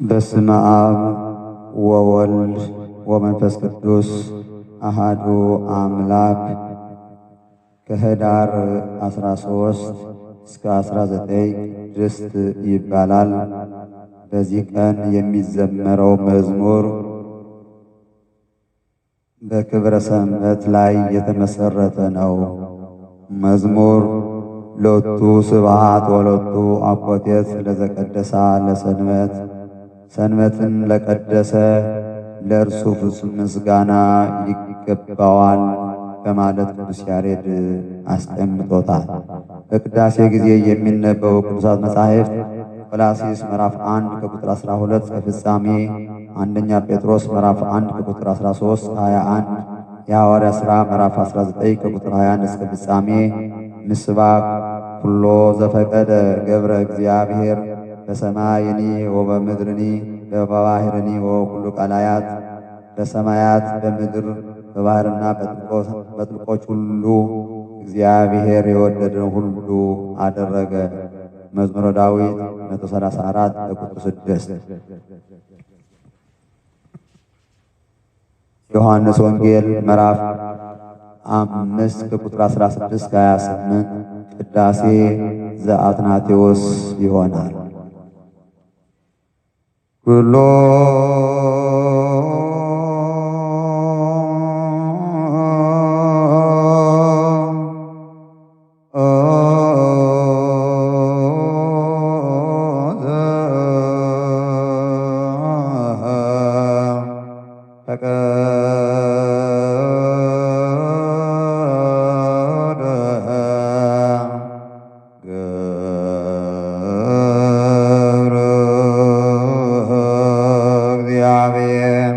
በስመ አብ ወወልድ ወመንፈስ ቅዱስ አሃዱ አምላክ። ከህዳር 13 እስከ 19 ቅድስት ይባላል። በዚህ ቀን የሚዘመረው መዝሙር በክብረ ሰንበት ላይ የተመሰረተ ነው። መዝሙር ሎቱ ስብሐት ወሎቱ አኮቴት ለዘቀደሳ ለሰንበት፣ ሰንበትን ለቀደሰ ለእርሱ ፍጹም ምስጋና ይገባዋል በማለት ቅዱስ ያሬድ አስቀምጦታል። በቅዳሴ ጊዜ የሚነበቡ ቅዱሳት መጻሕፍት ቆላስይስ ምዕራፍ 1 ከቁጥር 12 እስከ ፍጻሜ፣ አንደኛ ጴጥሮስ ምዕራፍ 1 ከቁጥር 13 21፣ የሐዋርያ ሥራ ምዕራፍ 19 ከቁጥር 21 እስከ ፍጻሜ። ምስባክ፦ ኩሎ ዘፈቀደ ገብረ እግዚአብሔር በሰማይኒ ወበምድርኒ በባሕርኒ ወኩሉ ቀላያት፣ በሰማያት በምድር በባሕርና በጥልቆች ሁሉ እግዚአብሔር የወደደውን ሁሉ አደረገ። መዝሙረ ዳዊት 134 ቁጥር 6። ዮሐንስ ወንጌል ምዕራፍ 5 ከቁጥር 16 እስከ 28 ቅዳሴ ዘአትናቴዎስ ይሆናል። ኩሎ ፈቀደ ገብረ እግዚአብሔር